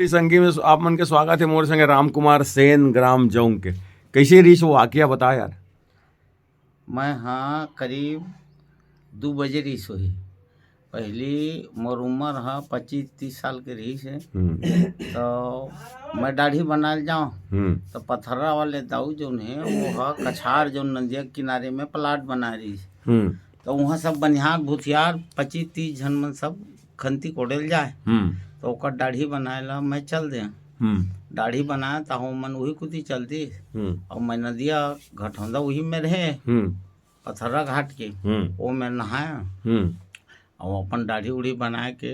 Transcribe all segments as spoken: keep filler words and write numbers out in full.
संगी में आप मन के स्वागत है मोर संगे राम कुमार सेन, ग्राम जौंग के। कैसे रहिस वो वाकया, बता यार। मैं हाँ करीब दू बजे रहिस होही। पहली मोर उम्र ह पच्चीस तीस साल के रहिस हे। हम्म। तो मैं दाढ़ी बनाए ल जाऊँ, हम्म। तो पथर्रा वाले दाऊ जौन हे, वो ह कछार जौन नदिया के किनारे में प्लाट बनाए रहिस। हम्म। तो वहाँ सब बनिहार भूथियार पच्चीस तीस झन मन सब खंती कोड़े ल जाए। हम्म। तो ओकर दाढ़ी बनाए ला मैं चल दे। हम्म। दाढ़ी बनाए त ओमन उही कुती चल दिस। हम्म। और मैं नदिया घटौंदा उही में रहे, हम्म। पथर्रा घाट के, हम्म। वो में नहाए। हम्म। और अपन दाढ़ी उढ़ी बनाए के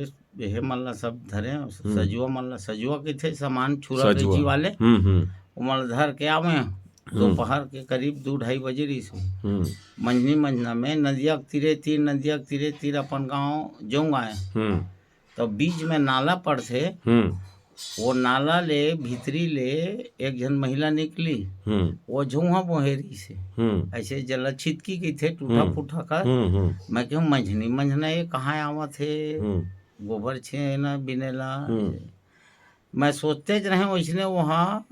एहे मन ला सब धरे, हम्म। सजुआ मन ला, सजुआ कहिथे सामान छुरा सजुआ। कैंची वाले, हम्म, हम्म। वो मन ला धर के आवे। हम्म। दोपहर के करीब दू ढाई बजे रहिस होही। हम्म। मंझनी मंझना में नदिया के तीरे तीर, नदिया के तीरे तीर अपन गाँव जौंग आए। हम्म। तो बीच में नाला पड़थे, हम्म। वो नाला ले भीतरी ले एक झन महिला निकली, हम्म। वो झौंहा बोहे रहिस हे। हम्म। ऐसे जला छितकी कहिथे, टूटा हम्म। फूटा कर। हम्म, हम्म। मैं कहूँ मंझनी मंझना ये कहाँ आवत हे, हम्म। गोबर छेना बिनेला। हम्म। मैं सोचते च रहे वैसने वहाँ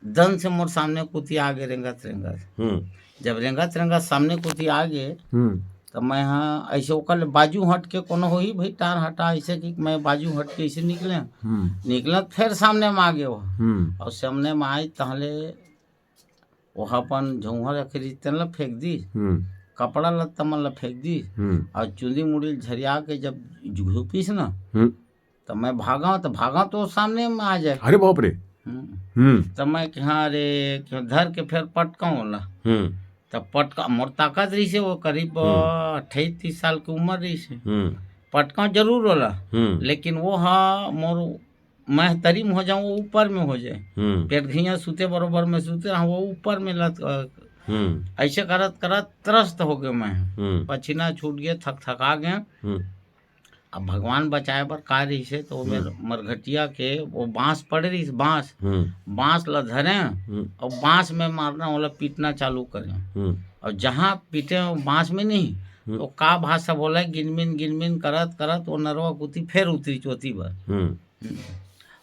दन से मोर सामने कुती आगे रेंगत रेंगत। हम्म। जब रेंगत रेंगत सामने कुती आगे, हम्म। तो मैं हाँ ऐसे ओकर ले बाजू हट के कोनो होही भाई टार हटा, ऐसे कि मैं बाजू हट के ऐसे निकले। हम्म। निकलत फिर सामने में आगे वो। हम्म। और सामने में आई तहले वो अपन झौंहा रखे रहिस तेन ला फेंक दिस। हम्म। कपड़ा लत्ता मन ला फेंक दिस। हम्म। और चुंदी मुड़ी ल झरिया के जब घुपिस ना, हम्म। तो मैं भागा, तो भागा तो सामने में आ जाए। अरे बाप रे। हम्म। हम्म। तो मैं कि हाँ रे, कि धर के फिर पटका ओला। हम्म। तो पटका, मोर ताकत रहिस हे, वो करीब हम्म। अट्ठाईस तीस साल की उम्र रहिस हे। हम्म। पटका जरूर ओला, हम्म। लेकिन वो हा मोर, मैं तरी में हो जाऊँ, वो ऊपर में हो जाए। हम्म। पेट घइया सूते बरोबर में सूते रहा, वो ऊपर में लत-, हम्म। ऐसे करत करत त्रस्त हो गए मैं। हम्म। पसीना छूट गए, थकथका गए। हम्म। अब भगवान बचाए बर का रहिस हे, तो वो मेर-, हम्म। मरघटिया के वो बांस पड़े रहिस, बांस, हम्म। बांस ला धरे हम्म। और बांस में मारना, ओला पीटना चालू करे। हम्म। और जहाँ पीटे वो बांस में नहीं, हम्म। तो का भाषा बोला, गिनमिन गिनमिन करत करत वो नरवा कुती फिर उतरी चोती बर। हम्म। हम्म।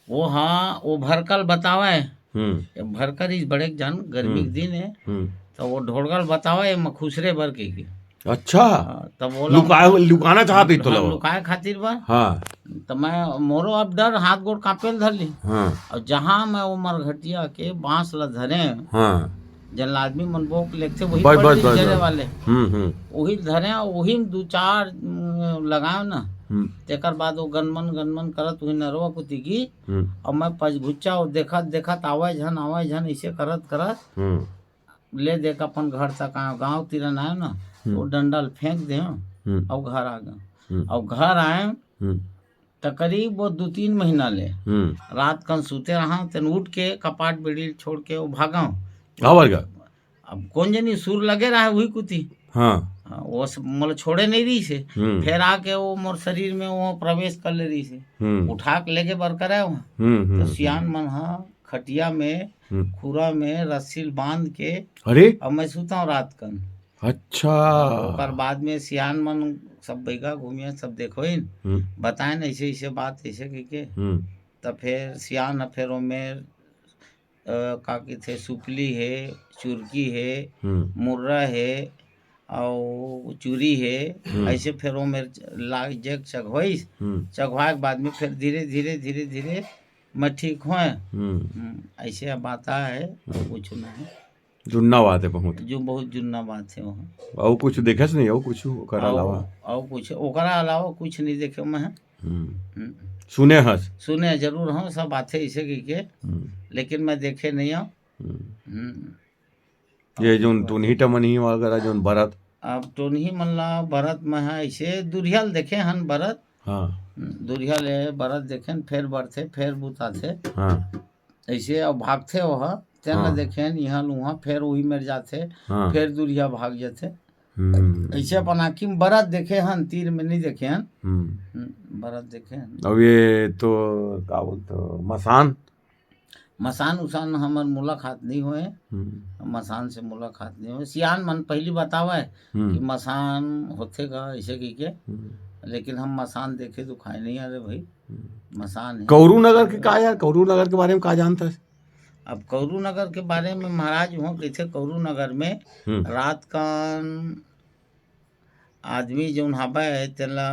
वो हाँ, वो भरकल बतावे, हम्म। ये भरकर इस बड़े जान गर्मी के हम्म। दिन है, हम्म। तो वो ढोड़गल बतावे, ये मखुसरे बर के, के। अच्छा। हाँ, तब वो लुकाए, लुकाना चाहत ही तो हाँ, लगा। लुकाए खातिर बर। हाँ। तो मैं, मोरो अब डर, हाथ गोड़ कांपे ल धर ली। हाँ। और जहाँ मैं वो मरघटिया के बांस ला धरे, हाँ। जन आदमी मन बोक लेते वही बस, पड़ बस, गई बस, जरे बस। वाले। हम्म, हम्म। वही धरे और वही में दू चार, उम, लगाए ना। हम्म। तेकर बाद वो गनमन, गनमन करत वही नरवा कुती गी। हम्म। और मैं पचघुच्चा वो देखत, देखत आवे झन, आवे झन, इसे करत, करत हम्म। ले देख अपन घर तक आए, गाँव तीरन आए ना, हम्म। वो डंडा ल फेंक दे हम्म। और घर आ गए। हम्म। और घर आए हम्म। त करीब वो दू तीन महीना ले हम्म। रात कन सूते रहा, तेन उठ के कपाट बेड़ी छोड़ के वो भागा। काबर गा? अब कौन जनी सुर लगे रहा है वही कुती। हाँ। हाँ, वो सब मोला छोड़े नहीं रहिस हे। हम्म। फिर आके वो मोर शरीर में वो प्रवेश कर ले रहिस हे। हम्म। उठा के लेके बर कराए वहाँ। हम्म, हम्म, तो हम्म। सियान मन हा खटिया में, हम्म। खुरा में रस्सी ल बांध के अरे? अब मैं सुता हूँ रात कन। अच्छा। ओकर बाद में सियान मन सब बैगा घूमिया, सब देखोइन, हम्म। बताएन ऐसे, ऐसे बात, ऐसे कह के। हम्म। त फिर सियान ह फिर ओमेर, अ, का कहिथे, सुपली हे, चुरकी हे, हम्म। मुर्रा हे, अउ चूरी हे, हम्म। ऐसे फिर ओमेर च-, लाग जग चघवाइस। हम्म। चघवाए के बाद में फिर धीरे, धीरे, धीरे, धीरे मैं ठीक होए। हम्म। हम्म, ऐसे अब बात हे, हम्म। कुछ नहीं। जुन्ना बात हे बहुत। जो बहुत जुन्ना बात हे वहाँ। अउ कुछ देखेस नहीं, अउ कुछ ओकर अउ, अलावा? अउ कुछ, ओकरा अलावा कुछ नहीं देखे मैं। हम्म। हम्म। सुने हस? सुने जरूर हूँ, सब आथे ऐसे कह के, हम्म। लेकिन मैं देखे नहीं हूँ। हम्म। हम्म। ये जोन टोनही टमनही वगैरह जोन बरत? अब टोनही मन ला बरत में है, ऐसे दुरिहा ल देखे हन बरत। हाँ। हम्म, दुरिहा ले बरत देखेन, फेर बरथे, फेर बुताथे। हाँ। ऐसे अब भागथे ओह, तेन ला हाँ। देखेन, इहाँ ल उहाँ, फेर उही मेर जाथे, हाँ। फेर दुरिहा भाग जाथे। हम्म। ऐसे अपन आँखी में बरत देखे हन, तीर में नहीं देखे हन। हम्म। हम्म, बरत देखे हन। अब ये तो का बोलते हो, मसान? मसान उसान हमर मुलाकात नहीं होए, हम्म। मसान से मुलाकात नहीं होए। सियान मन पहली बतावे हम्म। कि मसान होथे का, ऐसे कह के। हम्म। लेकिन हम मसान देखे तो खाए नहीं आ रहे भाई। हम्म। मसान है। कौरू नगर के का यार, कौरू नगर के बारे में का जानता है? अब कौरू नगर के बारे में महाराज, वहाँ कथे कौरू नगर में हम्म। रात कान आदमी जौन हवय तेला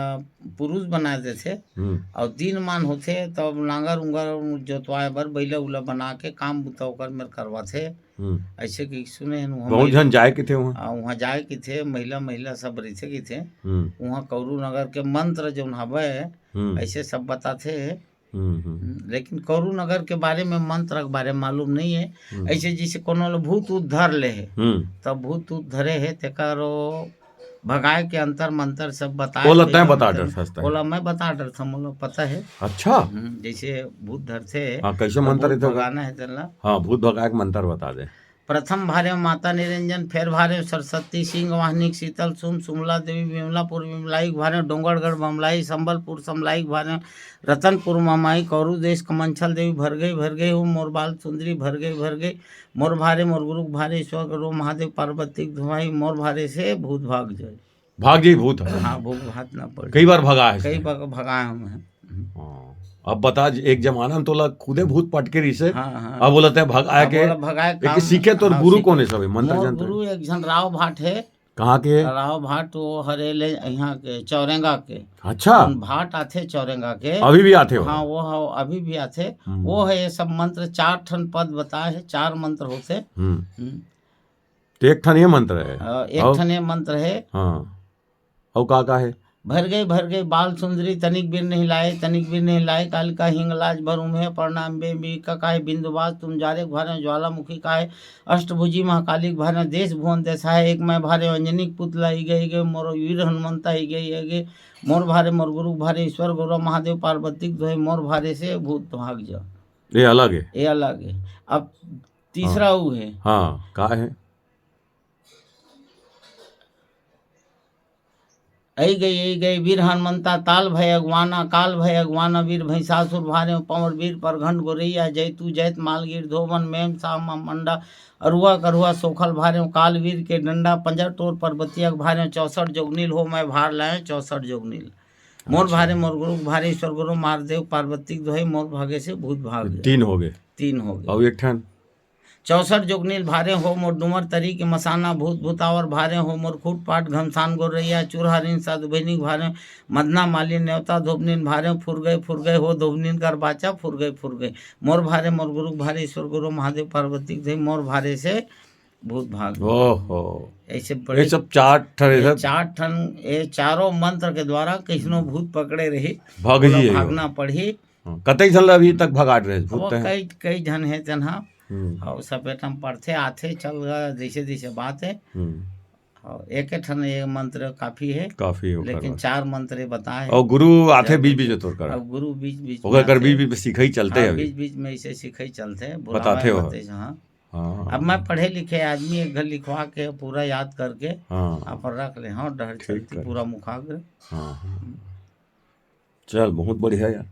पुरुष बना देथे। हम्म। और दिन मान होथे तब नांगर उंगर जोतवाए बर बैला उला बना के काम बुता ओकर मेर करवाथे। हम्म। ऐसे कि सुने हन वहाँ बहुत महिला झन जाए के थे वहाँ। आ, वहाँ जाए के थे, महिला महिला सब रहिथे के थे। हम्म। वहाँ कौरू नगर के मंत्र जौन हवय हम्म। ऐसे सब बताथे। हम्म, हम्म। हम्म, लेकिन कौरू नगर के बारे में, मंत्र के बारे में मालूम नहीं है। हम्म। ऐसे जैसे कोनो ल भूत उत धर ले हे, हम्म। तब भूत उत धरे हे तेकर ओ भगाए के अंतर मंत्र सब बताए ओला के तैं बता अंतर डरथस तैं। ओला मैं बता डरथंव, मोला पता है। अच्छा। हम्म, जैसे भूत धरथे, हाँ, कैसे तो मंत्र भूत है तो? भगाना है तेला। हाँ, भूत भगाए के मंत्र बता दे। प्रथम भारे माता निरंजन, फेर भारे सरस्वती, सिंह वाहनिक शीतल सुम, सुमला देवी विमलापुर विमलाई भारे, डोंगरगढ़ बमलाई, संबलपुर समलाई भारे, रतनपुर ममाई, कौरू देश कमंछल देवी, भर गई भर गई हो मोर बाल सुंदरी, भर गई भर गई मोर भारे, मोर गुरु भारे, ईश्वर गुरु महादेव पार्वती के धुआई, मोर भारे से भूत भाग जाए। भाग जाई भूत। हाँ, भूत भाग ना पड़े। कई बार भगा है कई इसने। बार भगाए हम हैं। हाँ। अब बता, एक जमाना में तोला खुदे भूत पटके रहिसे। हाँ, हाँ। अब बोलत है भगाए अब के। बोला भगाए एक काम। सीखे तोर हाँ, गुरु सीखे। कौन है सब, मंत्र मोर जंत्र? गुरु एक झन राव भाट है। कहाँ के? राव भाट वो हरेले यहाँ के, चौरेंगा के। अच्छा। उन भाट आथे चौरेंगा के। अभी भी आथे हो? हाँ, वो ह-, अभी भी आथे। हम्म। वो है ये सब मंत्र, चार ठन पद बताए है, चार मंत्र होथे। हम्म। हम्म। तो एक ठन ये मंत्र है। अ, एक और? ठन ये मंत्र है। हाँ। अउ का का है? भर गई भर गई बाल सुंदरी, तनिक बीर नहीं लाए, तनिक बीर नहीं लाए, कालिका हिंगलाज भर उम्हे, प्रणाम बे अंबिका काहे, बिंदुवास तुम जारे भारे, ज्वालामुखी काहे, अष्टभुजी महाकाली भारे, देश भुवन देसाए, एक मैं भारे, अंजनी के पुतला ही गई गई, मोर वीर हनुमंता ही गई है गई, मोर भारे, मोर गुरु भारे, ईश्वर गौरव महादेव पार्वती के धोए, मोर भारे से भूत भाग जा। ये अलग है। ये अलग है। अब तीसरा हाँ। वो है। हाँ, का है? अई गई, अई गई, वीर हनुमंता, ताल भय अगवाना, काल भय अगवाना, वीर भैंसासुर भारे, पंवर वीर परघंट गोरैया, जैतू जैत मालगीर, धोबन मेम साम मंडा, अरुआ करुआ सोखल भारे, काल वीर के डंडा, पंजर टोर पर्वतिया भारे, चौसठ जोगनील हो मैं भार लाए, चौसठ जोगनील। मोर अच्छा। भारे, मोर गुरु भारे, ईश्वर गुरु महादेव पार्वती के दोहे, मोर भागे से भूत भाग गए। तीन हो गए। तीन हो गए। अउ एक ठन? चौसठ जोगनील भारे हो मोर डूमर तरी के मसाना, भूत भूतावर भारे हो मोर खूट पाट घमसान गोरैया, चूरहारिन साधु बहिनी भारे, मदना मालिन नेवता धोबनिन भारे, फुर गए फुर गए हो धोबनिन कर बाचा, फुर गए फुर गए मोर भारे, मोर गुरु भारे, ईश्वर गुरु महादेव पार्वती के धई, मोर भारे से भूत भाग गए। ओहो। ऐसे ये बड़े सब चार ठन, ये ये सब चार ठन, ये चारों मंत्र के द्वारा किसनो भूत पकड़े रही, भाग ओला ही है। भागना पड़ही। हाँ, कतई झन ला अभी तक भगात रहे भूत वो तहे। कई, कई झन हे तेन हा। हम्म। अउ सपेटा म पड़थे, आथे, चल गा, जैसे जैसे बात है। हम्म। अउ एक ठन ये मंत्र काफी है, काफी है ओकर लेकिन बाद। चार मंत्र ये बताए हैं। अउ गुरु आथे जब बीच बीच में तोर करा। अब गुरु बीच बीच ओकर में कर आथे। बीच बीच में सिखई चलते हाँ, हैं अभी। बीच बीच में ऐसे सिखई चलते हैं, बताते बुलावे हो। बताते हैं, हाँ। हाँ, हाँ, अब मैं हाँ। पढ़े लिखे आदमी एक घर लिखवा के पूरा याद करके हाँ। अपन रख ले, हाँ, डहर ठीक चलती कर। पूरा मुखाग्र। हाँ, हाँ। चल, बहुत बढ़िया यार।